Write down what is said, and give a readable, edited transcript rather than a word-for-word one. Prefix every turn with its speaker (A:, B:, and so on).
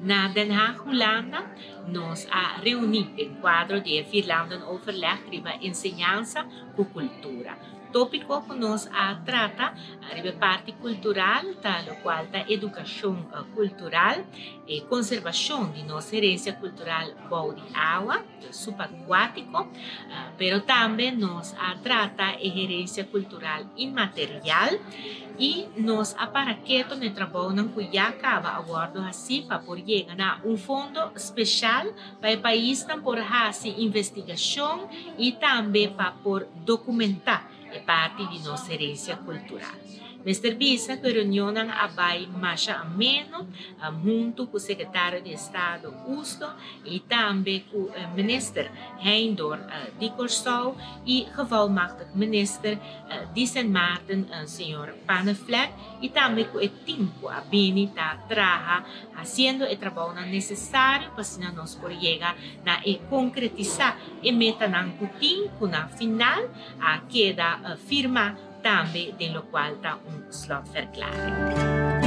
A: Na Den Haag, Hulanda, nos a reuní den kuadro di e Vierlandenoverleg riba enseñansa ku kultura. Tópiko ku nos a trata riba e parti kultural ta lokual ta edukashon kultural, e konservashon di nos herensia kultural bou di awa, subakuátiko, pero tambe nos a trata e herensia kultural inmaterial i nos a para keto na e trabounan ku ya kaba a wòrdu hasí pa por yega na un fondo speshal pa e paisnan por hasi investigashon i tambe pa por dokumentá e parti di nos herensia kultural. Mester bisa ku e reunionnan a bai masha ameno huntu ku Sekretario di Estado Usto i tambe ku Minister Heindor di Kòrsou i Gevolmachtig Minister di Sint Maarten señor Panneflek i tambe ku e tim ku a bini ta traha hasiendo e trabounan nesesario pa asina nos por yega na e konkretisá e metanan ku tin ku na final a keda firma tambe den lokual ta un slotverklaring.